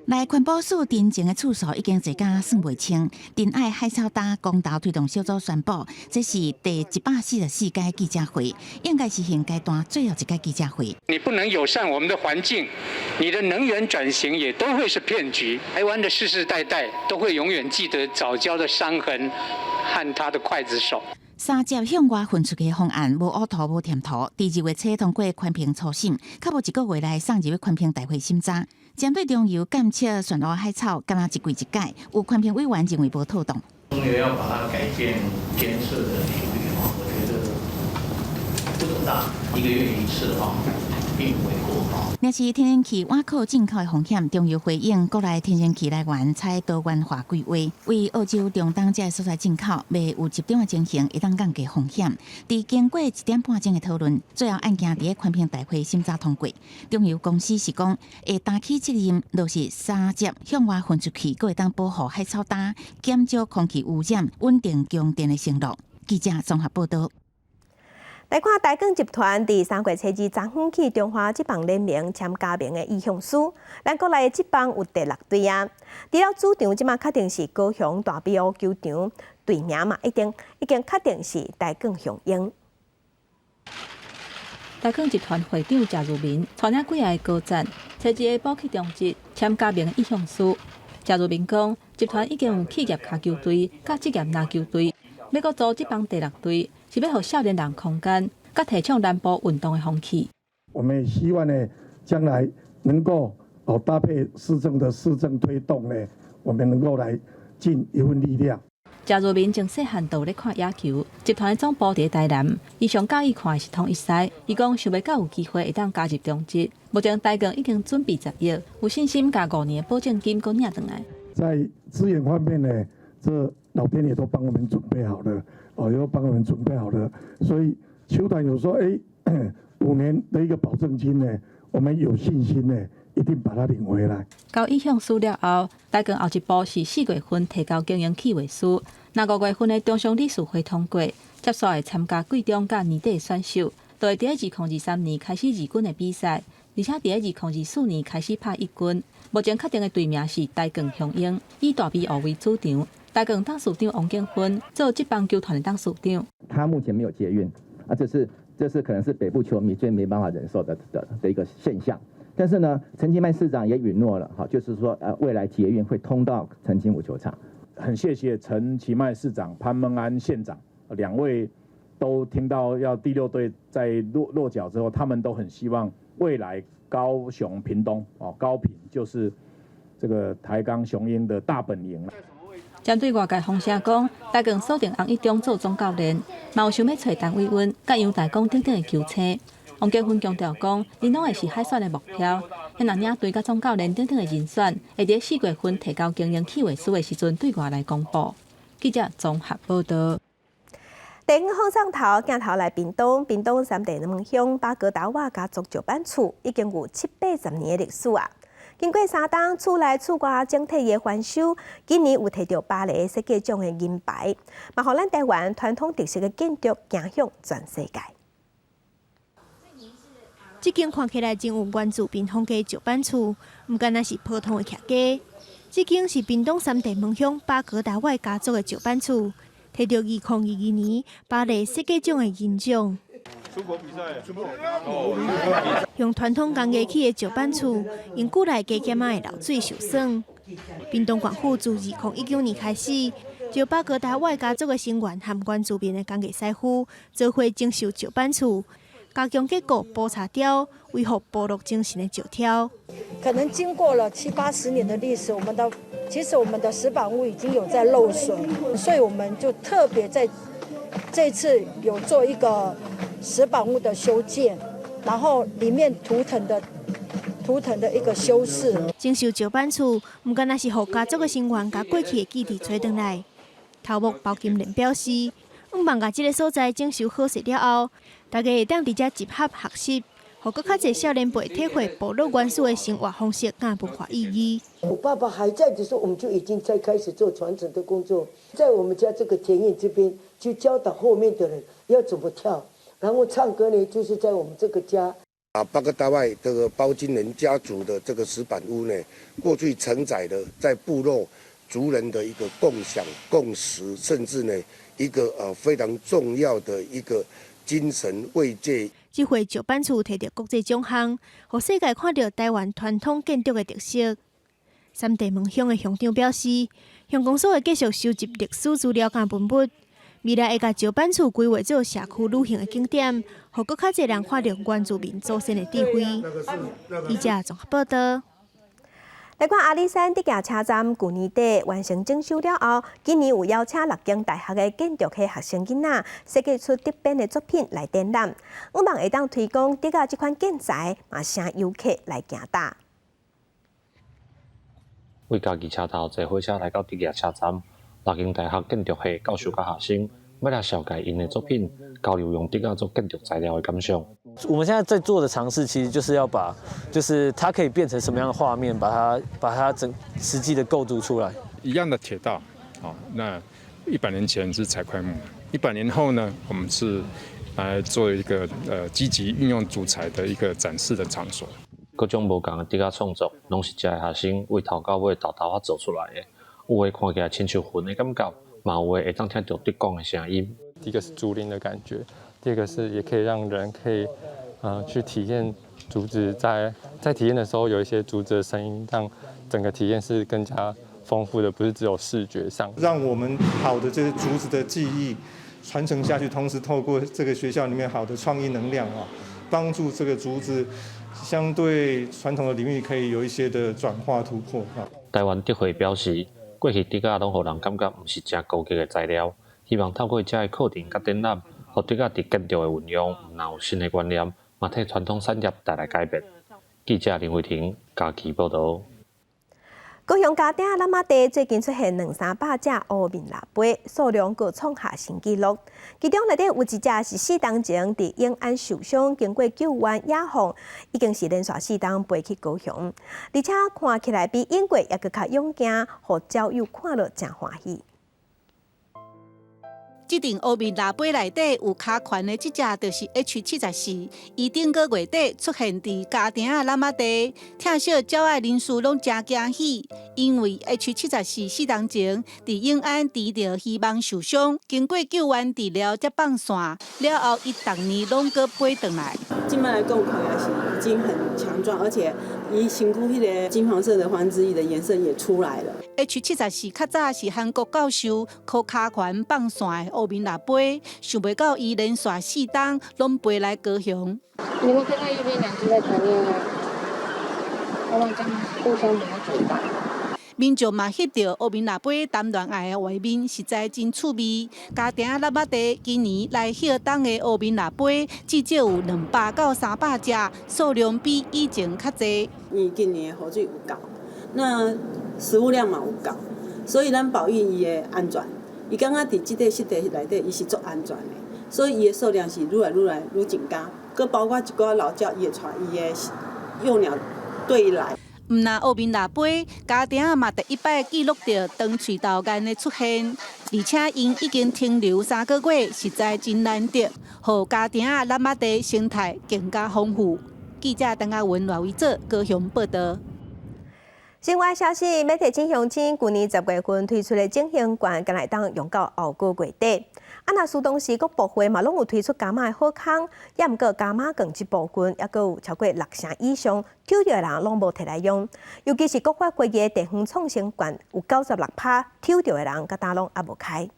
來環保署澄清的次數已經濟甲算袂清，澄愛海草礁公投推動小組宣布，這是第144屆記者會，應該是現階段最後一屆記者會。你不能友善我們的環境，你的能源轉型也都會是騙局。台灣的世世代代都會永遠記得藻礁的傷痕和他的劊子手。三接向外噴出去的方案無烏塗無添塗，佇2月初通過環評初審，較無一個月來送入去環評大會審查。針對中油監測漩渦海草，敢若一季一改，有環評委員認為無妥當。中油要把它改建監測的頻率，我覺得不等大，一個月一次哈，並不為過哈。若是天然氣倚靠進口的風險，中油回應國內天然氣來源採多元化規劃，為澳洲、中東這个所在進口，袂有集中的情形，會當降低風險。佇經過一點半鐘的討論，最後案件佇咧環評大會審查通過。中油公司是講會擔起責任，落實三接向外噴出去，閣會當保護海草礁，減少空氣污染，穩定供電的承諾。記者綜合報道。來看台鋼集團佇3月初二昨昏去中華職棒聯盟簽加盟的意向書，咱國內的職棒有第六隊啊。除了主場，這馬確定是高雄大比湖球場，隊名嘛已經確定是台鋼雄鷹。台鋼集團會長謝如民帶領幾个高層，初二下晡去中職簽加盟意向書。謝如民講，集團已經有企業跤球隊、佮職業籃球隊，欲閣組職棒第六隊。是欲予少年人空間，佮提倡南部運動的風氣。我們也希望呢，將來能夠哦搭配市政的市政推動呢，我們能夠來盡一份力量。謝如民從細漢就咧看野球，集團的總部佇台南，伊上佮意看的是統一獅。伊講想欲到有機會會當加入中職，目前台鋼已經準備10億，有信心共5年的保證金閣領轉來。在資源方面呢，這老天爺都幫我們準備好了，哦，都幫我們準備好了，所以球團有說，5年的一個保證金呢，我們有信心呢，一定把它領回來。交意向書了後，台鋼後一步是4月份提交經營計劃書，若5月份的中常理事會通過，接續會參加季中佮年底的選秀，就會佇2023年開始二軍的比賽，而且佇2024年開始拍一軍。目前確定的隊名是台鋼雄鷹，以大埤湖為主場。台鋼董事長王景芬做職棒球團的董事長。他目前沒有捷運，啊，這是可能是北部球迷最沒辦法忍受的一個現象。但是呢，陳其邁市長也允諾了，哈，就是說，未來捷運會通到澄清湖球場。很謝謝陳其邁市長、潘孟安縣長兩位，都聽到要第六隊在落腳之後，他們都很希望未來高雄屏東哦，高屏就是這個台鋼雄鷹的大本營。針對外界風聲講，台鋼鎖定洪一中做總教練，嘛有想欲揣陳偉殷、佮陽大光等等的球星。王建芬強調講，𪜶攏會是海選的目標。若領隊佮總教練等等的人選，會佇4月份提交經營計劃書的時陣對外來公布。記者綜合報道。地方放送頭鏡頭來屏東，屏東三地門鄉巴格達瓦家族石板厝已經有七八十年的歷史啊。經過三冬厝內厝外整體的翻修，今年有提著巴黎設計獎的銀牌，嘛予咱台灣傳統特色的建築行向全世界。這間看起來真有原住民風格石板厝，毋干焦是普通的徛家。這間是屏東三地門鄉巴格達瓦家族的石板厝，提著2022年巴黎設計獎的銀獎。出國比賽，用傳統工藝起的石板厝，用久來加減仔的漏水受損。屏東縣府自2019年開始，招巴格達瓦家族的成員和原住民的工藝師傅，做伙整修石板厝。加強結構、補柴雕，維護部落精神的石雕。可能經過了七八十年的歷史，其實我們的石板屋已經有在漏水，所以我們就特別在這次有做一個石板屋的修建，然後裡面塗層的一個修飾。整修石板厝，毋干焦是予家族的成員共過去的記憶揣轉來。頭目包金蓮表示，向望共這个所在整修好勢了後，大家會當佇遮集合學習，予閣較濟少年輩體會部落原始的生活方式佮文化意義。我爸爸還在的時候，我們就已經在開始做傳承的工作，在我們家這個田園這邊，就教導後面的人要怎麼跳，然後唱歌呢，就是在我們這個家。啊，巴格達外這個包金人家族的這個石板屋呢，過去承載了在部落族人的一個共享、共識，甚至呢一個非常重要的一個精神慰藉。這回石板厝提著國際獎項，予世界看著台灣傳統建築的特色。三地門鄉的鄉長表示，鄉公所會繼續收集歷史資料佮文物，未來會共石板厝規劃做社區旅行的景點，予閣較濟人看著原住民祖先的智慧。記者綜合報道。來看阿里山竹崎車站，舊年底完成整修了後，今年有邀請六間大學的建築系學生囡仔設計出竹編的作品來展覽，向望會當推廣竹仔這款建材，嘛請遊客來行搭。為家己車頭坐火車來到竹崎車站，六間大學建築系教授佮學生欲來紹介𪜶的作品，交流用竹仔做建築材料的感想。我們現在在做的嘗試，其實就是要把，就是它可以變成什麼樣的畫面，把它整實際的構築出來。一樣的鐵道，哦，那100年前是採檜木，100年後呢，我們是來做一個積極運用竹材的一個展示的場所。各種無仝的竹仔創作，攏是遮的學生為頭到尾沓沓仔做出來的。有的看起來親像雲的感覺，嘛有的會當聽著竹管的聲音。第一個是竹林的感覺，第二個是也可以讓人可以，去體驗竹子在體驗的時候有一些竹子的聲音，讓整個體驗是更加豐富的，不是只有視覺上。讓我們好的這些竹子的技藝傳承下去，同時透過這個學校裡面好的創意能量啊，幫助這個竹子相對傳統的領域可以有一些的轉化突破。台灣竹會表示，過去竹仔攏予人感覺毋是誠高級的材料，希望透過這个課程佮展覽，予竹仔佇建築的運用，毋但有新的觀念，嘛替傳統產業帶來改變。記者林慧婷嘉義報導。高雄家鼎喇嘛地最近出現兩三百隻烏面蜊飛，數量閣創下新紀錄。其中內底有一隻是4冬前佇永安受傷，經過救援野放，已經是連續4冬飛去高雄，而且看起來比英國猶閣較勇健，予鳥友看了誠歡喜。這陣烏面蜊飛內底有跤環的這隻就是 H74，伊頂個月底出現佇家鼎仔喇嘛地，聽說鳥愛人士攏誠驚喜，因為 H74 4冬前佇永安拄著魚網受傷，經過救援治療才放線，了後伊逐年攏閣飛轉來。這擺來講，看起來是已經很強壯，而且伊身軀彼个金黃色的環枝翼的顏色也出來了。 H74較早是韓國教授靠跤環放線的烏面蜊飛，想袂到伊連續4冬攏飛來高雄。你們看到右邊兩隻在談戀愛，他們這樣互相磨嘴巴。民眾嘛翕著烏面蜊飛談戀愛的畫面，實在真趣味。家鼎喇嘛地今年來越冬的烏面蜊飛，至少有200到300隻，數量比以前較濟。因為今年的雨水有夠，那食物量嘛有夠，所以咱保育伊的安全。伊感覺佇這塊濕地內底，伊是足安全的，所以伊的數量是愈來愈來愈增加。閣包括一寡老鳥，伊會帶伊的幼鳥對來。毋但烏面蜊飛，家鼎仔嘛第一擺記錄著長喙豆雁的出現，而且𪜶已經停留3個月，實在真難得，予家鼎仔喇嘛地生態更加豐富。記者陳阿文、賴維哲高雄報導。新聞消息，欲提醒鄉親，舊年10月份推出的整形券，敢會當用到後個月底。啊，若是當時各部會嘛攏有推出加碼的好康，也毋過加碼券這部分，猶閣有超過6成以上抽著的人攏無提來用。尤其是國發會的地方創生券，有96%抽著的人，到今攏猶無開。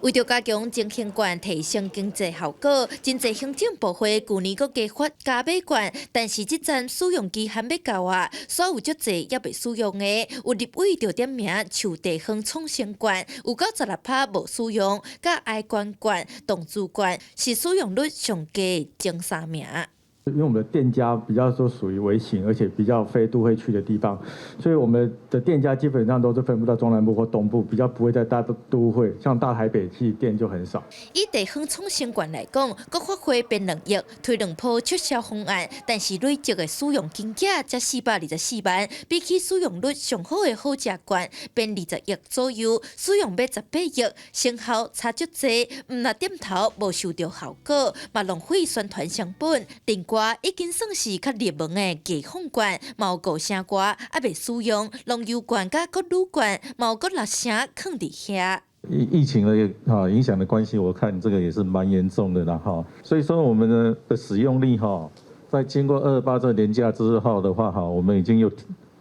為著加強振興券提升經濟效果，真濟行政部會舊年閣加發加碼券，但是這陣使用期限欲到啊，煞有足濟猶未使用的，有立委就點名像地方創生券，有96%無使用，佮哀官券、動資券是使用率上低前三名。因為我們的店家比較說屬於微型，而且比較非都會區的地方，所以我們的店家基本上都是分布到中南部或東部，比較不會在大都會，像大台北去店就很少。以地方創生券來講，國發會編2億推兩波促銷方案，但是累積的使用金額才424萬，比起使用率上好的好食券編20億左右，使用欲18億，成效差足濟，毋但店頭無收著效果，嘛浪費宣傳成本。另外已經算是較熱門的街坊券，嘛有5成外猶未使用，農遊券佮國旅券，嘛有閣6成囥佇遐。疫情的影響的關係，我看這個也是蠻嚴重的啦哈。所以說我們的使用率哈，在經過228這連假之後的話哈，我們已經又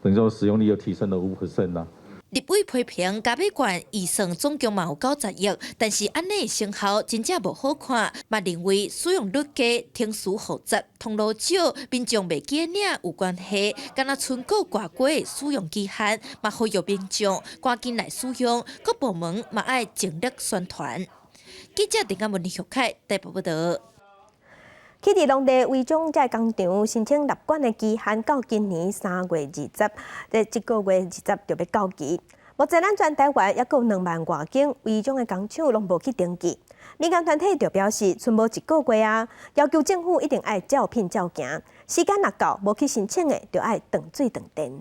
等於說使用率又提升了5% 啦。立委批評加碼券預算總共嘛有90億，但是按呢成效真正無好看，嘛認為使用率低、程序複雜、通路少，民眾袂記得領有關係，敢若賰閣掛過使用期限，嘛呼籲民眾趕緊來使用，各部門嘛愛全力宣傳。記者鄭嘉文、李玉凱台北報導。去佇農地違章這工廠申請納管的期限到今年3月20，這個月二十就欲到期。目前咱全台灣猶閣有2萬外間違章的工廠攏無去登記。民間團體就表示，賰無一個月啊，要求政府一定愛照片照行，時間若到無去申請的，就愛斷水斷電。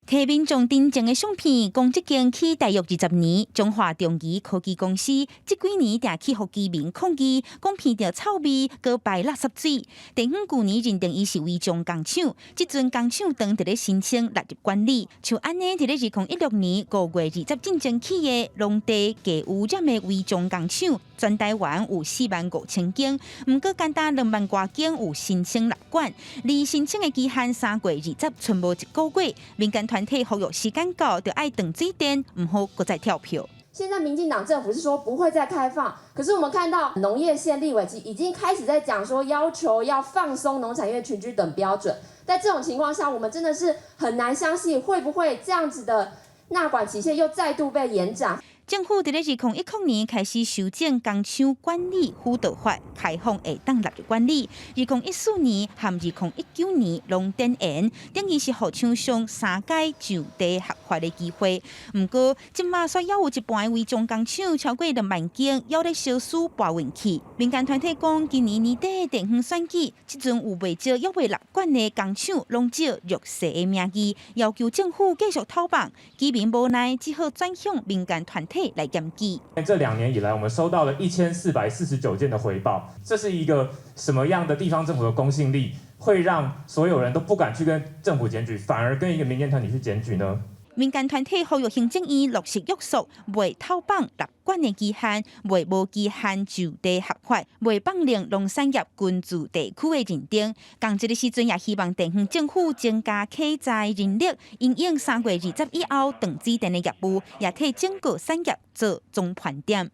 提民眾登前的相片，講這間起大約20年，中華中儀科技公司，這幾年定去予居民抗議，講鼻著臭味，閣排垃圾水。地方舊年認定伊是違章工廠，這陣工廠當佇咧申請納入管理，像按呢佇咧2016年5月20進前起的農地低污染的違章工廠，全台灣有4萬5千間，毋過干焦2萬外間有申請納管，離申請的期限3月20，賰無一個月，民間團體呼籲時間到，就愛斷水電，毋好閣再跳票。現在民進黨政府是說不會再開放，可是我們看到農業縣立委已經開始在講說要求要放鬆農產業群聚等標準。在這種情況下，我們真的是很難相信會不會這樣子的納管期限又再度被延展。政府佇咧2010年開始修正工廠管理輔導法，開放會當納入管理。2014年和2019年攏展延，等於是予廠商三階就地合法的機會。毋過，這馬煞猶有一半的違章工廠超過2萬間，猶咧相輸跋運去。民間團體講，今年年底地方選舉，這陣有袂少猶未納管的工廠，攏借弱勢的名義，要求政府繼續偷放。居民無奈，只好轉向民間團體來檢舉。這2年以來，我們收到了1449件的回報，這是一個什麼樣的地方政府的公信力，會讓所有人都不敢去跟政府檢舉，反而跟一個民間團體去檢舉呢？民間團體呼籲行政院落實約束，袂偷放納管的期限，袂無期限就地合法，袂放任農產業群聚地區的認定。仝一个時陣也希望地方政府增加器材人力，因應3月20以後斷水電的業務，也替整個產業做總盤點。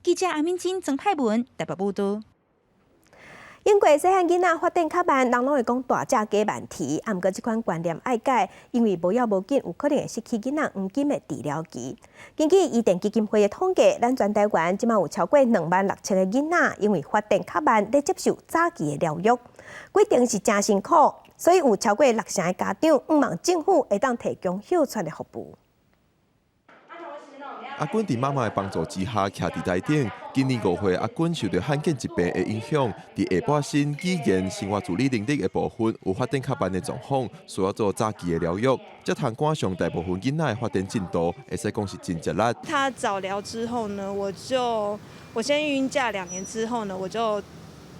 記者阿敏珍、曾派文台北報道。英國細漢囡仔發展較慢，人攏會講大隻雞慢啼，啊，毋過這款觀念愛改，因為無要無緊，有可能會失去囡仔黃金的治療期。根據伊甸基金會的統計，咱全台灣這馬有超過26,000個囡仔，因為發展較慢，咧接受早期的療育，過程是誠辛苦，所以有超過六成的家長向望政府會當提供歇喘的服務。阿君佇媽媽的幫助之下，徛佇台頂。今年5歲，阿君受到罕見疾病的影響，佇下半身語言、生活自理能力的部分有發展較慢的狀況，需要做早期的療育。才通趕上大部分囡仔的發展進度，會使講是真吃力。他早療之後呢，我先育嬰假2年之後呢，我就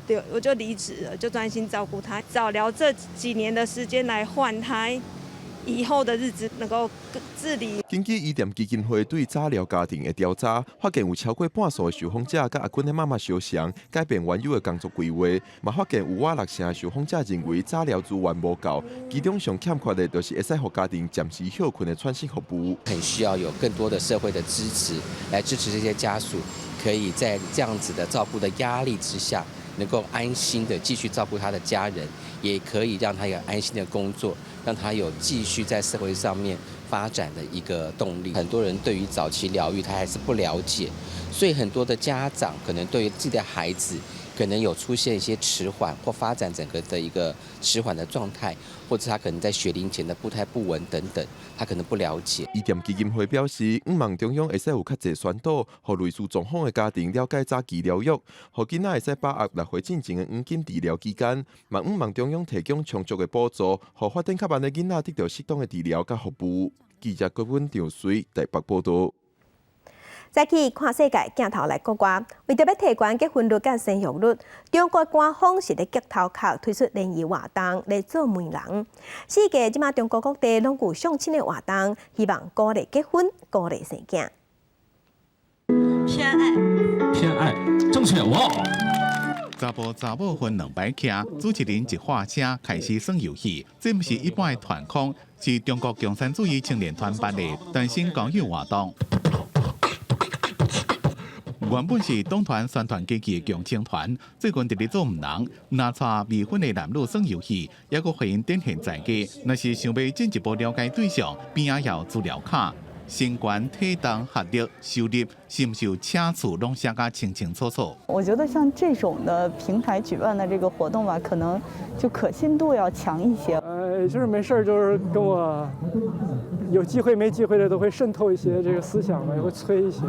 離職了，就專心照顧他。早療這幾年的時間來換他以後的日子能夠自理。根據伊甸基金會對早療家庭的調查，發現有超過半數的受訪者佮阿君的媽媽相像，改變原有的工作規劃，嘛發現有倚六成的受訪者認為早療資源無夠，其中上欠缺的就是會使予家庭暫時歇睏的喘息服務。很需要有更多的社會的支持，來支持這些家屬，可以在這樣子的照顧的壓力之下，能夠安心的繼續照顧他的家人，也可以讓他有安心的工作，讓他有繼續在社會上面發展的一個動力。很多人對於早期療育他還是不了解，所以很多的家長可能對於自己的孩子可能有出現一些遲緩或發展整個的一個遲緩的狀態，或者他可能在學齡前的步態不穩等等，他可能不了解。伊甸基金會表示，向望中央會使有較濟宣導，予類似狀況的家庭了解早期療育，予囡仔會使把握6歲進前的黃金治療期間。嘛，向望中央提供充足的補助，予發展較慢的囡仔得到適當的治療佮服務。記者郭文長水台北報道。再去看世界鏡頭來國外，為著欲提懸結婚率佮生育率，中國官方是咧激頭殼推出聯誼活動來做媒人。四界這馬中國各地攏有相親的活動，希望鼓勵結婚，鼓勵生囝。偏愛，偏愛，正確哇！查埔查某分兩擺徛，主持人一喊聲開始耍遊戲，這毋是一般的團康，是中國共產主義青年團辦的單身交友活動。原本是黨團宣傳機器的共青團，最近佇咧做媒人，若帶未婚的男女耍遊戲，猶閣予𪜶展現才藝。若是想欲進一步了解對象，邊仔有資料卡，身懸、體重、學歷、收入，是毋是有車厝，攏寫甲清清楚楚。我覺得像這種的平台舉辦的這個活動吧，可能就可信度要強一些。就是沒事就是跟我有機會沒機會的都會滲透一些這個思想嘛，也會催一些。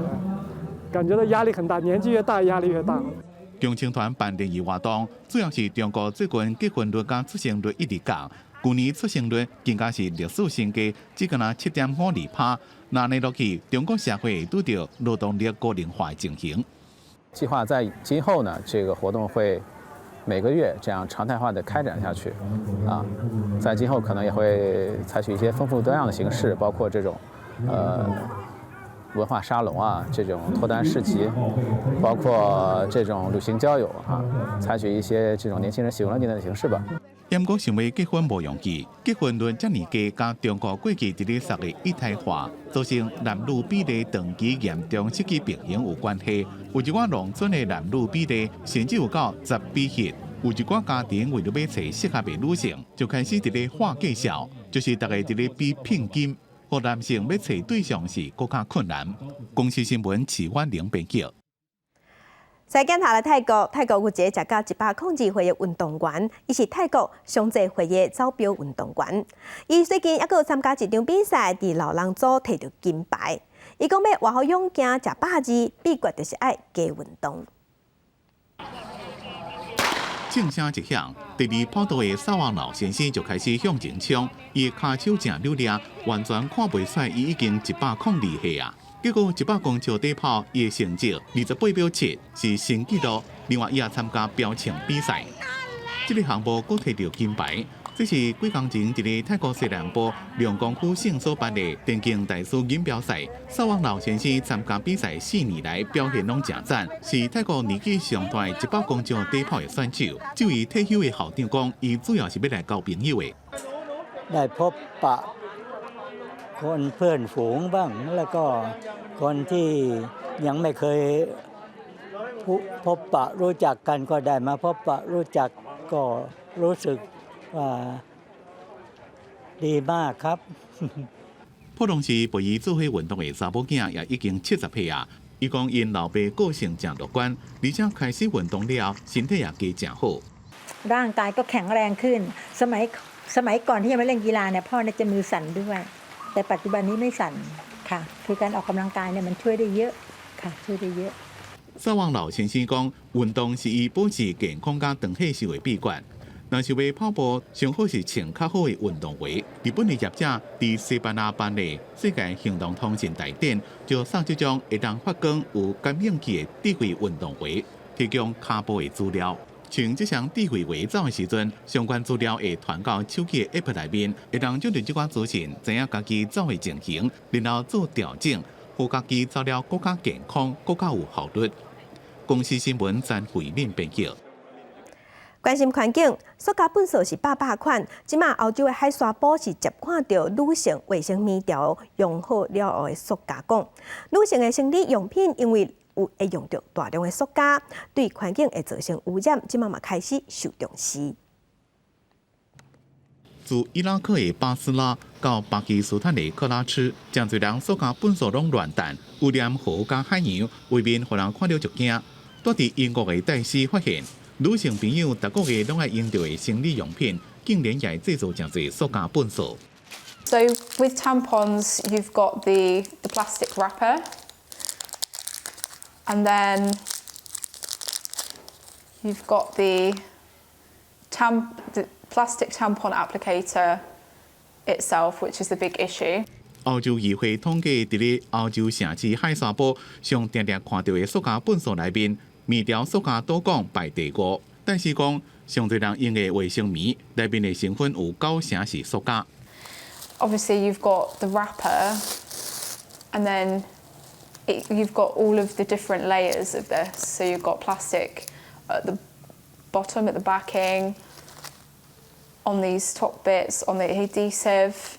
感覺到壓力很大，年紀越大壓力越大。共青團辦聯誼活動，主要是中國最近結婚率佮出生率一直降，舊年出生率更加是歷史新低，只干焦7.52%。若按呢落去，中國社會會拄著勞動力高齡化的情形。計劃在今後呢，這個活動會每個月這樣常態化的開展下去，啊，在今後可能也會採取一些豐富多樣的形式，包括這種，文化沙龍啊，這種脫單市集，包括這種旅行交友啊，採取一些這種年輕人喜聞樂見的形式吧。毋過想欲結婚無容易，結婚率遮爾低，佮中國過去佇咧殺的一胎化，造成男女比例長期嚴重失去平衡有關係。有一寡農村的男女比例甚至有到10比1。有一寡家庭為著欲揣適合的女性，就開始佇咧畫介紹，就是逐家佇咧比聘金，予男性欲揣對象時閣較困難。公視新聞徐婉玲編輯。再鏡頭來泰國，泰國有一個食到102歲的運動員，伊是泰國上濟歲的走標運動員。伊最近猶閣有參加一場比賽，佇老人組提著金牌。伊講欲活好勇健，食百二，秘訣就是愛加運動。槍聲一響，第二跑道的沙王老先生就開始向前衝，伊的跤手誠流利，完全看袂出伊已經102歲啊！結果100公尺短跑，伊的成績28秒7是新紀錄。另外，伊也參加標槍比賽，這个項目閣提著金牌。這是幾工前佇咧泰國西南部龍光區省所辦的電競大師錦標賽，沙王老先生參加比賽4年來表現攏誠讚，是泰國年紀上大100公尺短跑的選手。這位退休的校長講，伊主要是欲來交朋友的。 ได้พบปะคนเพื่อนฝูงบ้างแล้วก็คนที่ยังไม่เคยพบปะรู้จักกันก็ได้มาพบปะรู้จักก็รู้สึกว่าดีมากครับ普通時陪伊做伙運動的查某囝也已經70歲啊。伊講𪜶老爸個性誠樂觀，而且開始運動了，身體也加誠好。 ร่างกายก็แข็งแรงขึ้น สมัยสมัยก่อนที่ยังไม่เล่นกีฬาเนี่ยพ่อเนี่ยจะมือสั่นด้วย แต่ปัจจุบันนี้ไม่สั่นค่ะ คือการออกกำลังกายเนี่ยมันช่วยได้เยอะค่ะช่วยได้เยอะ 沙王老先生講，運動是伊保持健康佮長歲壽的秘訣。若是欲跑步，上好是穿較好的運動鞋。日本的業者佇西班牙辦的世界行動通信大典，就送這種會當發光有感應器的智慧運動鞋，提供跤步的資料。穿這雙智慧鞋走的時陣，相關資料會傳到手機的 App 內面，會當針對這寡資訊，知影家己走的情形，然後做調整，予家己走了閣較健康、閣較有效率。公視新聞詹慧敏編輯。關心環境，塑膠糞埽是百百款。這馬歐洲的海沙埔是接看著女性衛生棉條用好了後的塑膠管。女性的生理用品因為有會用著大量的塑膠，對環境會造成污染，這馬嘛開始受重視。自伊拉克的巴斯拉到巴基斯坦的克拉赤，誠濟人塑膠糞埽攏亂擲，污染河佮海洋，畫面予人看著就驚。蹛佇英國的大使發現，女性朋友逐個月攏愛用著的生理用品，竟然也會製造誠濟塑膠糞埽。 So with tampons, you've got the plastic wrapper, and then you've got the plastic tampon applicator itself, which is the big issue. 歐洲議會統計，佇咧歐洲城市海沙埔上定定看著的塑膠糞埽內面，棉條塑膠倒管排第五。但是講，上濟人用的衛生棉內面的成分有九成是塑膠。 Obviously, you've got the wrapper, and then you've got all of the different layers of this. So you've got plastic at the bottom, at the backing, on these top bits, on the adhesive.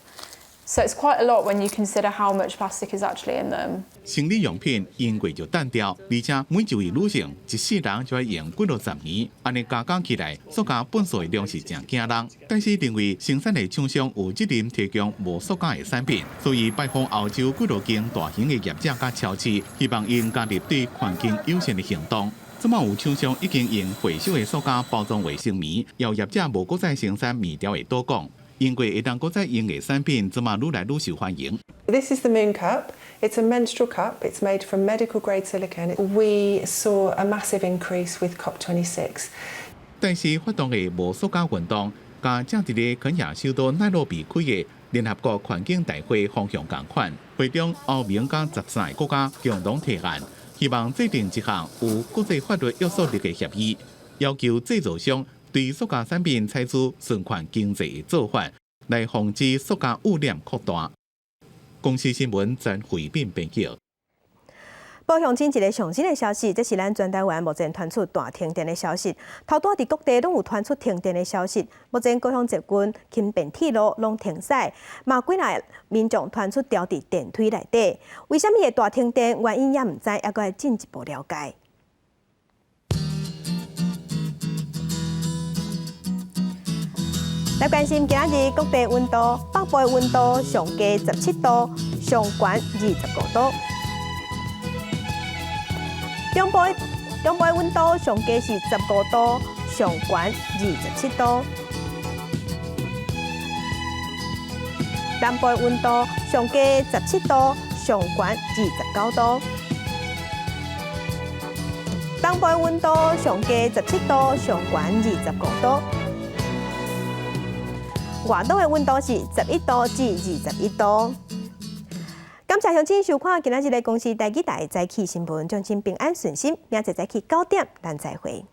So it's quite a lot when you consider how much plastic is actually in them. 生理用品用過就擲掉，而且每一位女性一世人就愛用幾落十年，按呢加加起來，塑膠糞埽的量是誠驚人。但是認為生產的廠商有責任提供無塑膠的產品，所以拜訪歐洲幾落間大型的業者佮超市，希望𪜶加入對環境友善的行動。這馬有廠商已經用回收的塑膠包裝衛生棉，予業者無閣再生產棉條的倒管。用過會當閣再用的產品，這馬愈來愈受歡迎。 This is the Moon Cup. It's a menstrual cup. It's made from medical grade silicone. We saw a massive increase with COP26. 但是發動的無塑膠運動，佮正佇咧肯亞首都奈洛比開的聯合國環境大會方向仝款。會中歐盟佮13個國家共同提案，希望制定一項有國際法律約束力的協議，要求製造商對塑膠產品採取循環經濟的做法，來防止塑膠污染擴大。公視新聞曾慧敏編輯。報鄉親一个上新的消息，這是咱全台灣目前傳出大停電的消息。頭拄佇各地攏有傳出停電的消息。目前高雄捷運、輕便鐵路攏停駛，嘛幾若民眾傳出牢佇電梯內底。為啥物會大停電？原因猶毋知，猶閣愛進一步了解。來關心今仔日各地溫度，北部溫度上低17度，上懸25度。中部中部溫度上低是15度，上懸27度。南部溫度上低17度，上懸29度。東部溫度上低17度，上懸25度。外島的溫度是11度至21度。感謝鄉親收看今仔日的公視台語台早起新聞，祝恁平安順心，明仔載早起9點，咱再會。